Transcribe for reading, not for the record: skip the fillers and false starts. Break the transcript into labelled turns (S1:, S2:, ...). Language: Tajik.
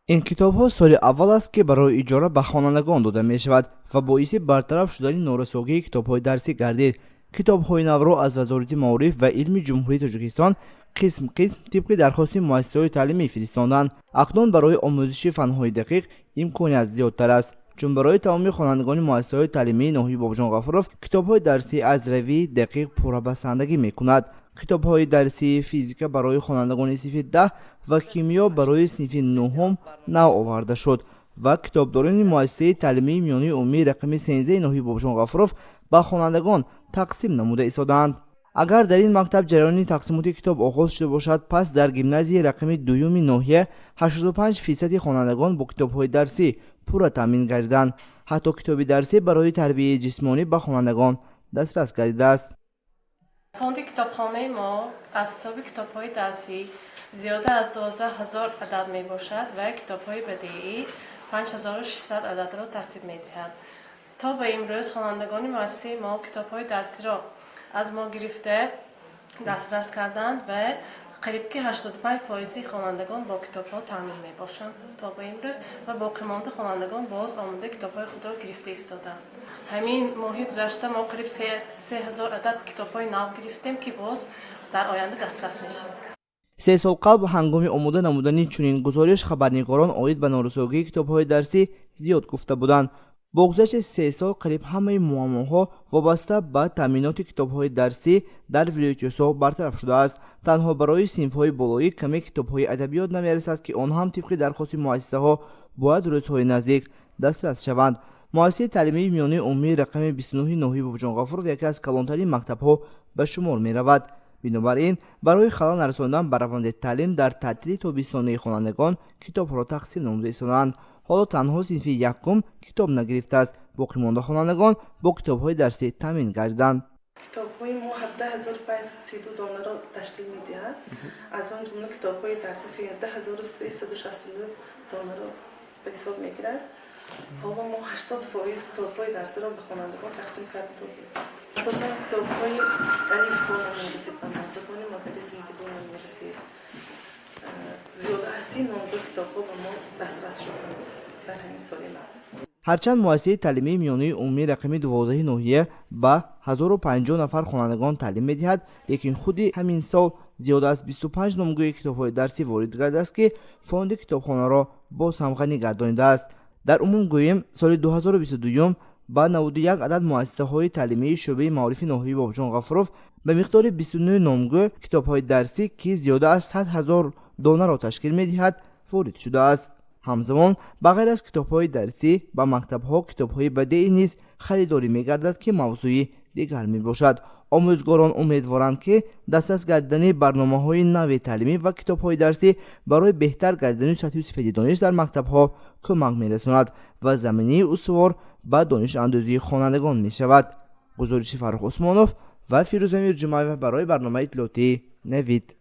S1: Ин китобҳо соли аввал аст, ки барои иҷора ба хонандагон дода мешавад ва боиси бартараф шудани норасогии китобҳои дарсӣ гардид. Китобҳои навро аз Вазорати маориф ва илми Ҷумҳурии Тоҷикистон қисм қисм тибқи дархости муассисаҳои таълимӣ фиристонданд. Акнун барои омӯзиши фанҳои дақиқ имконият зиёдтар аст, чун барои тамоми хонандагони муассисаҳои таълимии ноҳияи Бобоҷон Ғафуров китобҳои дарсӣ аз равии дақиқ пуррабасандагӣ мекунад. Китобҳои дарсии физика барои хонандагони синфи 10 ва кимиё барои синфи нуҳум нав оварда шуд ва китобдорони муассисаи таълимии миёнаи умумии рақами 13 ноҳияи Бобоҷон Ғафуров ба хонандагон тақсим намуда истодаанд. Агар дар ин мактаб ҷараёни тақсимоти китоб оғоз шуда бошад, пас дар гимназияи рақами дуюми ноҳия 85 фисади хонандагон бо китобҳои дарсӣ пурра таъмин гардиданд. Ҳатто китоби дарсӣ барои тарбияи ҷисмонӣ ба хонандагон дастрас гардидааст.
S2: Фонди китобхонаи мо аз ҳисоби китобҳои дарсӣ зиёда аз 12 000 адад мебошад ва китобҳои бадеӣ 5600 ададро тартиб медиҳад. То ба имрӯз хонандагони муассисаи мо китобҳои дарсиро аз мо гирифта дастрас карданд ва қариб ки 85 фоизи хонандагон бо китобҳо таъмин мебошанд то ба имрӯз ва боқимонда хонандагон боз омода китобҳои худро гирифта истодаанд. Ҳамин моҳи гузашта мо қариб 3000 адад китобҳои нав гирифтем, ки боз дар оянда дастрас мешавад.
S1: 3 сол қабл, ҳангоми омода намудани чунин гузориш, хабарнигорон оид ба норасогии китобҳои дарсӣ зиёд гуфта буданд. Бо гузашти 3 сол қариб ҳамаи муаммоҳо вобаста ба таъминоти китобҳои дарсӣ дар вилояти Суғд бартараф шудааст. Танҳо барои синфҳои болоӣ каме китобҳои адабиёт намерасад, ки он ҳам тибқи дархости муассисаҳо бояд рӯзҳои наздик дастрас шаванд. Муассисаи таълимии миёнаи умумии рақами 29 ноҳияи Бобоҷон Ғафуров яке аз калонтарин мактабҳо ба шумор меравад. Бинобар ин барои халал нарасондан ба раванди таълим дар таътили тобистонаи хонандагон китобҳоро тақсим намуда истодаанд. Ҳоло танҳо синфи якум китоб нагирифтааст, боқимонда хонандагон бо китобҳои дарсӣ таъмин гардиданд.
S3: Китобҳои мо 17 532 донаро ташкил медиҳад. Аз он ҷумла китобҳои дарсӣ 13 369 донаро ба ҳисоб мегирад. Ҳоло мо 80% китобҳои дарсиро ба хонандагон тақсим карда додем. Асосан китобҳои алифбо намерасид ба мо, забони модари синфи ду намерасид. Зиёда аз 30 номгӯ китобҳо ба мо дастрас шуданд дар ҳамин соли нав.
S1: Ҳарчанд муассисаи таълимии миёнаи умумии рақами 12 ноҳия ба 1050 нафар хонандагон таълим медиҳад, лекин худи ҳамин сол зиёда аз 25 номгӯи китобҳои дарсӣ ворид гардааст, ки фонди китобхонаро боз ҳам ғанӣ гардонидааст. Дар умум гӯем, соли 2022 ба 91 адад муассисаҳои таълимии шӯъбаи маорифи ноҳияи Бобоҷон Ғафуров ба миқдори 29 номгӯ китобҳои дарсӣ, ки зиёда аз 100 ҳазор донаро ташкил медиҳад, ворид шудааст. Ҳамзамон, ба ғайр аз китобҳои дарсӣ, ба мактабҳо китобҳои бадеӣ низ харидорӣ мегардад, ки мавзӯи дигар мебошад. Омӯзгорон умедворанд, ки дастрас гардидани барномаҳои нави таълимӣ ва китобҳои дарсӣ барои беҳтар гардидани сатҳу сифати дониш дар мактабҳо кӯмак мерасонад ва заминаи устувор ба донишандӯзии хонандагон мешавад. Гузориши Фаррух Усмонов ва Фирӯза Мирҷумаева барои барномаи иттилоотии «Навид».